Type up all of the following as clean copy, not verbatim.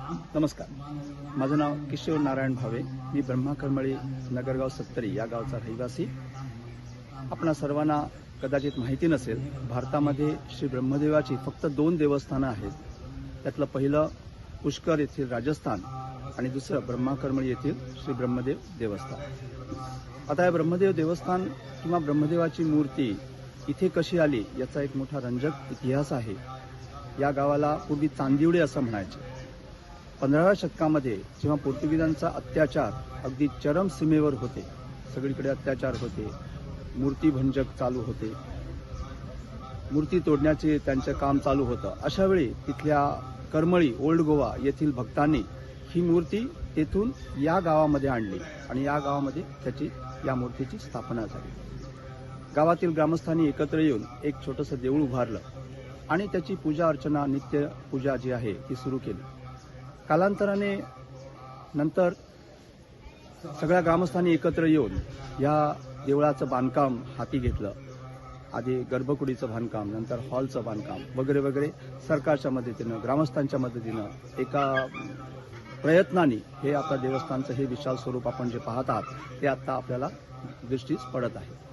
नमस्कार, माझं नाव किशोर नारायण भावे. मी ब्रह्माकरमळी, नगरगाव सत्तरी या गावचा रहिवासी. आपणा सर्वांना कदाचित माहिती नसेल, भारतामध्ये श्री ब्रह्मदेवाची फक्त दोन देवस्थानं आहेत. त्यातलं पहिलं पुष्कर येथील राजस्थान आणि दुसरं ब्रह्माकरमळी येथील श्री ब्रह्मदेव देवस्थान. आता या ब्रह्मदेव देवस्थान किंवा ब्रह्मदेवाची मूर्ती इथे कशी आली याचा एक मोठा रंजक इतिहास आहे. या गावाला पूर्वी चांदिवडे असं म्हणायचे. 15व्या शतकामध्ये जेव्हा पोर्तुगीजांचा अत्याचार अगदी चरम सीमेवर होते, सगळीकडे अत्याचार होते, मूर्तीभंजक चालू होते, मूर्ती तोडण्याचे त्यांचं काम चालू होतं, अशा वेळी तिथल्या करमळी, ओल्ड गोवा येथील भक्तांनी ही मूर्ती तेथून या गावामध्ये आणली आणि या गावामध्ये त्याची या मूर्तीची स्थापना झाली. गावातील ग्रामस्थांनी एकत्र येऊन एक छोटंसं देऊळ उभारलं आणि त्याची पूजा अर्चना, नित्य पूजा जी आहे ती सुरू केली. कालांतराने नंतर सगळ्या ग्रामस्थांनी एकत्र येऊन या देवळाचं बांधकाम हाती घेतलं. आधी गर्भकुडीचं बांधकाम, नंतर हॉलचं बांधकाम वगैरे वगैरे. सरकारच्या मदतीनं, ग्रामस्थांच्या मदतीनं, एका प्रयत्नाने हे आता देवस्थानचं हे विशाल स्वरूप आपण जे पाहत आहात ते आता आपल्याला दृष्टीस पडत आहे.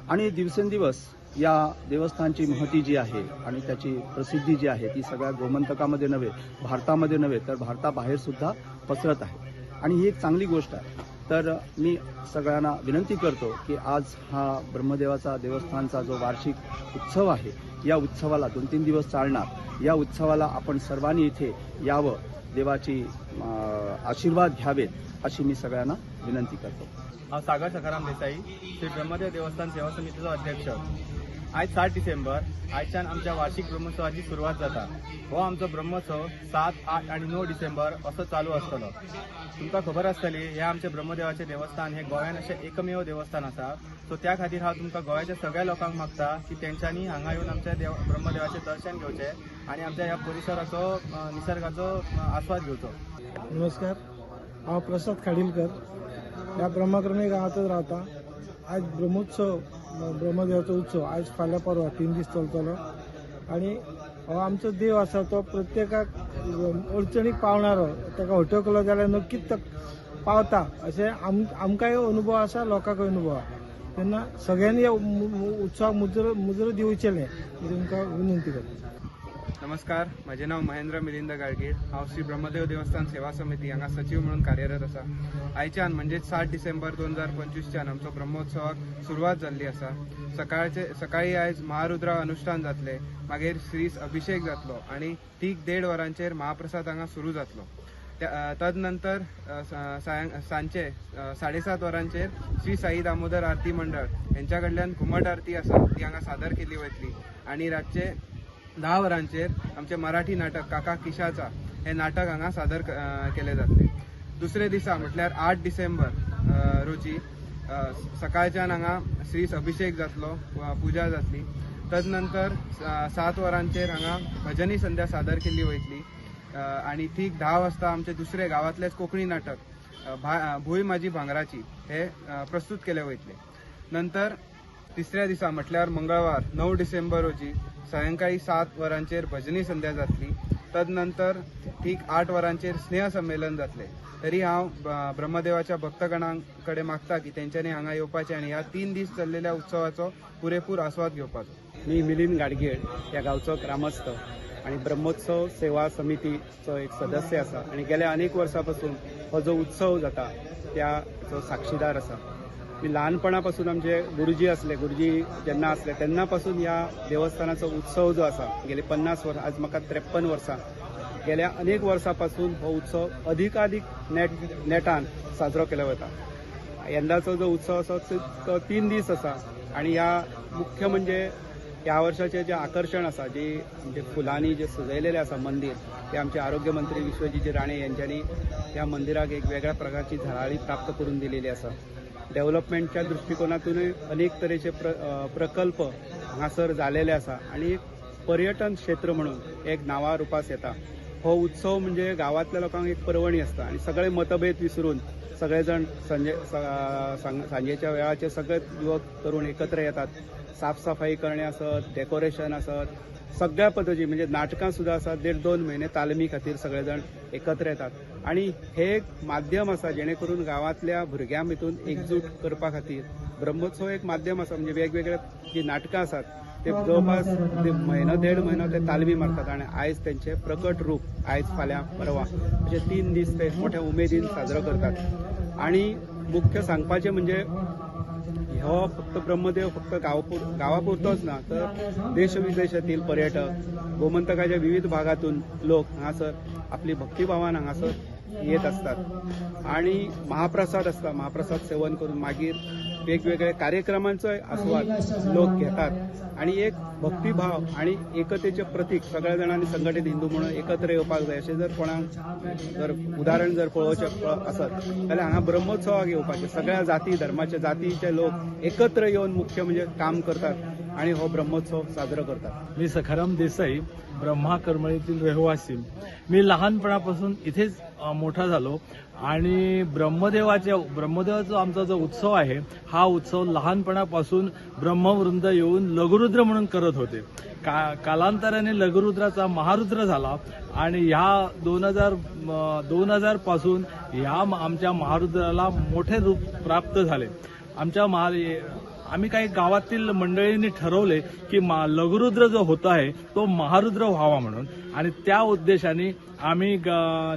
आणि दिवसेंदिवस या देवस्थानची महती जी आहे आणि त्याची प्रसिद्धी जी आहे ती सगळ्या गोमंतकामध्ये नव्हे, भारतामध्ये नव्हे, तर भारताबाहेर सुद्धा पसरत आहे आणि ही एक चांगली गोष्ट आहे. तर मी सगळ्यांना विनंती करतो की आज हा ब्रह्मदेवाचा देवस्थानचा जो वार्षिक उत्सव आहे, या उत्सवाला 2-3 दिवस चालणार या उत्सवाला आपण सर्वांनी इथे यावं, देवाची आशीर्वाद घ्यावेत अशी मी सगळ्यांना विनंती करतो. हांव सागर सखाराम देसाई, श्री ब्रह्मदेव देवस्थान सेवा समितीचो अध्यक्ष. आयज 7 डिसेंबर. आयच्यान आमच्या वार्षिक ब्रह्मोत्सवाची सुरवात जाता. हो आमचो ब्रह्मोत्सव 7, 8 आनी 9 डिसेंबर असो चालू आसतलो. तुमकां खबर आसतली, हे आमचे ब्रह्मदेवाचें देवस्थान हे गोंयान अशें एकमेव देवस्थान आसा. सो त्या खातीर हांव तुमकां गोंयाच्या सगळ्या लोकांक मागता की तेंच्यांनी हांगा येवन आमच्या देव ब्रह्मदेवाचें दर्शन घेवचें आनी आमच्या ह्या परिसराचो, निसर्गाचो आस्वाद घेवचो. नमस्कार, हांव प्रसाद खाडीलकर, ह्या ब्रह्माकर्मी गांवांतच रावता. आयज ब्रह्मोत्सव, ब्रह्मदेवाचो उत्सव आयज, फाल्यां, परवा 3 दीस चलतलो आनी हो आमचो देव आसा तो प्रत्येकाक अडचणीक पावणारो. ताका हटकलो जाल्यार नक्कीच तो पावता अशें आमकांय अनुभव आसा, लोकांकय अनुभव आसा. तेन्ना सगळ्यांनी ह्या उत्सवाक मुजरो मुजरो दिवचेलें ही तुमकां विनंती करता. नमस्कार, म्हजें नांव महेंद्र मिलिंद गाडगीळ. हांव श्री ब्रह्मदेव देवस्थान सेवा समिती हांगा सचीव म्हणून कार्यरत आसा. आयच्यान म्हणजेच 7 डिसेंबर 2025च्यान आमचो ब्रह्मोत्सवाक सुरवात जाल्ली आसा. सकाळचे सकाळी आयज महारुद्र अनुष्ठान जातलें, मागीर श्री अभिषेक जातलो आनी ठीक 1.5 वरांचेर महाप्रसाद हांगा सुरू जातलो. तदनंतर सांजचे 7:30 वरांचेर श्री साई दामोदर आरती मंडळ हेंच्या कडल्यान घुमट आरती आसा ती हांगा सादर केली वतली आनी रातचे 10 वरांचेर आमचें मराठी नाटक काका किशाचा हें नाटक हांगा सादर केलें जातलें. दुसरे दिसा म्हटल्यार 8 डिसेंबर रोजी सकाळच्यान हांगा श्री अभिषेक जातलो, पुजा जातली. तदनंतर 7 वरांचेर हांगा भजनी संध्या सादर केल्ली वयतली आनी ठीक 10 वाजता आमचें दुसरें गांवांतलेंच कोंकणी नाटक भूंय म्हाजी भांगराची हें प्रस्तूत केलें वयतलें. नंतर तिसऱ्या दिसा म्हटल्यार मंगळवार 9 डिसेंबर रोजी सायंकाळी 7 वरांचेर भजनी संध्या जातली. तदनंतर ठीक 8 वरांचेर स्नेह संमेलन जातलें. तरी हांव ब्रह्मदेवाच्या भक्तगणां कडेन मागता की तेंच्यांनी हांगा येवपाचें आनी ह्या 3 दीस चल्लेल्या उत्सवाचो पुरेपूर आस्वाद घेवपाचो. मी मिलिंद गाडगीळ, ह्या गांवचो ग्रामस्थ आणि ब्रह्मोत्सव सेवा समितीचो एक सदस्य आसा आणि गेल्या अनेक वर्सां पासून हो जो उत्सव जाता त्याचो साक्षीदार आसा मी. लहानपणापासून आमचे गुरुजी असले, गुरुजी जेन्ना आसले तेन्ना पासून ह्या देवस्थानाचो उत्सव जो आसा, गेले 50 वर्सां, आज म्हाका 53 वर्सां, गेल्या अनेक वर्सां पासून हो उत्सव अधिकाधिक नेटान साजरो केलो वता. यंदाचो जो उत्सव आसा तो 3 दीस आसा आणि ह्या मुख्य म्हणजे ह्या वर्षाचे जे आकर्षण आसा, जी आमचे फुलांनी जे सजयलेलें आसा मंदीर, ते आमचे आरोग्य मंत्री विश्वजीत राणे यांच्यानी ह्या मंदिराक एक वेगळ्या प्रकारची झळाळी प्राप्त करून दिलेली आसा. डेव्हलपमेंटच्या दृष्टिकोनातूनय अनेक तरेचे प्रकल्प हांगासर जालेले आसा आणि एक पर्यटन क्षेत्र म्हणून एक नांवा रुपास येता. हो उत्सव म्हणजे गांवांतल्या लोकांक एक पर्वणी आसता आणि सगळे मतभेद विसरून सगळे जण सांजेच्या वेळाचे सगळे युवक तरुण एकत्र येतात. साफसफाई करणे असत, डेकोरेशन असत. सगळ्या पद्दती म्हणजे नाटकां सुद्दां आसा. देड दोन म्हयने तालमी खातीर सगळे जाण एकत्र येतात आणि हे एक माध्यम आसा जेणे करून गांवांतल्या भुरग्यां भितून एकजूट करपा खातीर ब्रह्मोत्सव एक माध्यम आसा. म्हणजे वेगवेगळे जी नाटकां आसात ते जवळपास ते म्हयनो देड म्हयनो ते तालमी मारतात आणि आयज तेंचे प्रकट रूप आयज, फाल्यां, परवा अशे 3 दीस ते मोठ्या उमेदीन साजरो करतात. आणि मुख्य सांगपाचें म्हणजे हो फक्त ब्रह्मदेव फक्त गांवापुरतोच ना, तर देश विदेशातील पर्यटक, गोमंतकाच्या विविध भागातून लोक हांगासर आपली भक्तिभावान हांगासर येत असतात आणि महाप्रसाद असता. महाप्रसाद सेवन करून मागीर वेगवेगळे कार्यक्रमांचोय आस्वाद लोक घेतात आणि एक भक्तिभाव आणि एकतेचे प्रतीक, सगळ्या जाणांनी संघटीत हिंदू म्हणून एकत्र येवपाक जाय अशें जर कोणाक जर उदाहरण जर पळोवचें आसत जाल्यार हांगा ब्रह्मोत्सवाक येवपाचें. सगळ्या जाती धर्माचे, जातीचे लोक एकत्र येवन मुख्य म्हणजे काम करतात आणि हो ब्रह्मोत्सव साजरो करतात. मी सखाराम देसाई, ब्रह्मा करमळीतील रहिवासी. मी लहानपणापासून इथेच मोठा झालो आणि ब्रह्मदेवाचा आमचा जो उत्सव आहे, हा उत्सव लहानपणापासून ब्रह्मवृंद येऊन लघुरुद्र म्हणून करत होते. कालांतराने लघुरुद्राचा महारुद्र झाला आणि ह्या 2000 पासून ह्या आमच्या महारुद्राला मोठे रूप प्राप्त झाले. आमच्या महा आम्ही काही गावातील मंडळींनी ठरवले की लघुरुद्र जो होत आहे तो महारुद्र व्हावा म्हणून आणि त्या उद्देशाने आम्ही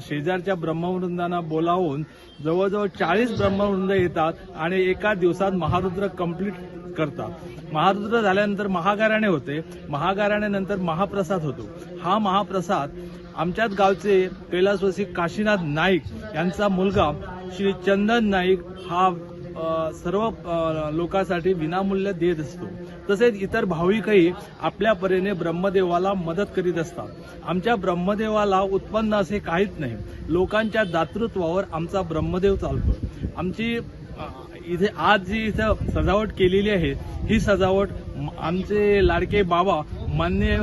शेजारच्या ब्रह्मवृंदांना बोलावून जवळजवळ 40 ब्रह्मवृंद येतात आणि एका दिवसात महारुद्र कंप्लीट करतात. महारुद्र झाल्यानंतर महागाराणे होते. महागाराण्यानंतर महाप्रसाद होतो. हा महाप्रसाद आमच्याच गावचे कैलासवासी काशीनाथ नाईक यांचा मुलगा श्री चंदन नाईक हा सर्व लोकांसाठी विनामूल्य देत असतो. तसेच इतर भाविकही आपल्या परीने ब्रह्मदेवाला मदत करीत असतात. आमच्या ब्रह्मदेवाला उत्पन्न असे काहीच नाही. लोकांच्या दातृत्वावर आमचा ब्रह्मदेव चालतो. आमची इथे आज जी इथं सजावट केलेली आहे, ही सजावट आमचे लाडके बाबा माननीय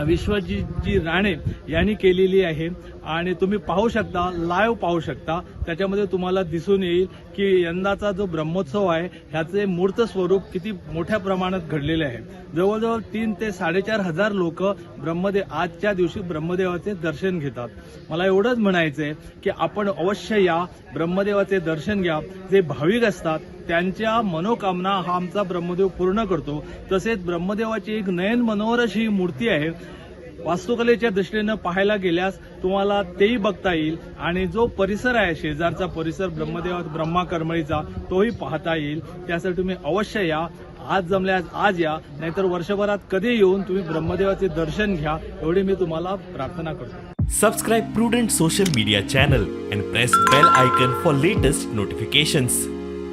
विश्वजितजी राणे यांनी केलेली आहे आणि तुम्ही पाहू शकता, लाईव्ह पाहू शकता. त्याच्यामध्ये तुम्हाला दिसून येईल की यंदाचा जो ब्रह्मोत्सव आहे ह्याचे मूर्त स्वरूप किती मोठ्या प्रमाणात घडलेले आहे. जवळजवळ 3 ते 4,5 हजार लोक ब्रह्मदेव आजच्या दिवशी ब्रह्मदेवाचे दर्शन घेतात. मला एवढंच म्हणायचंय की आपण अवश्य या, ब्रह्मदेवाचे दर्शन घ्या. जे भाविक असतात त्यांच्या मनोकामना हा आमचा ब्रह्मदेव पूर्ण करतो. तसेच ब्रह्मदेवाची एक नयन मनोहर अशी मूर्ती आहे. वास्तुकलेच्या दृष्टीनं पाहायला गेल्यास तुम्हाला तेही बघता येईल आणि जो परिसर आहे, शेजारचा परिसर ब्रह्मदेवा ब्रह्मा करमळीचा, तोही पाहता येईल. त्यासाठी तुम्ही अवश्य या. आज जमल्यास आज या, नाहीतर वर्षभरात कधी येऊन तुम्ही ब्रह्मदेवाचे दर्शन घ्या, एवढी मी तुम्हाला प्रार्थना करतो. Subscribe Prudent Social Media channel and press bell icon for latest notifications.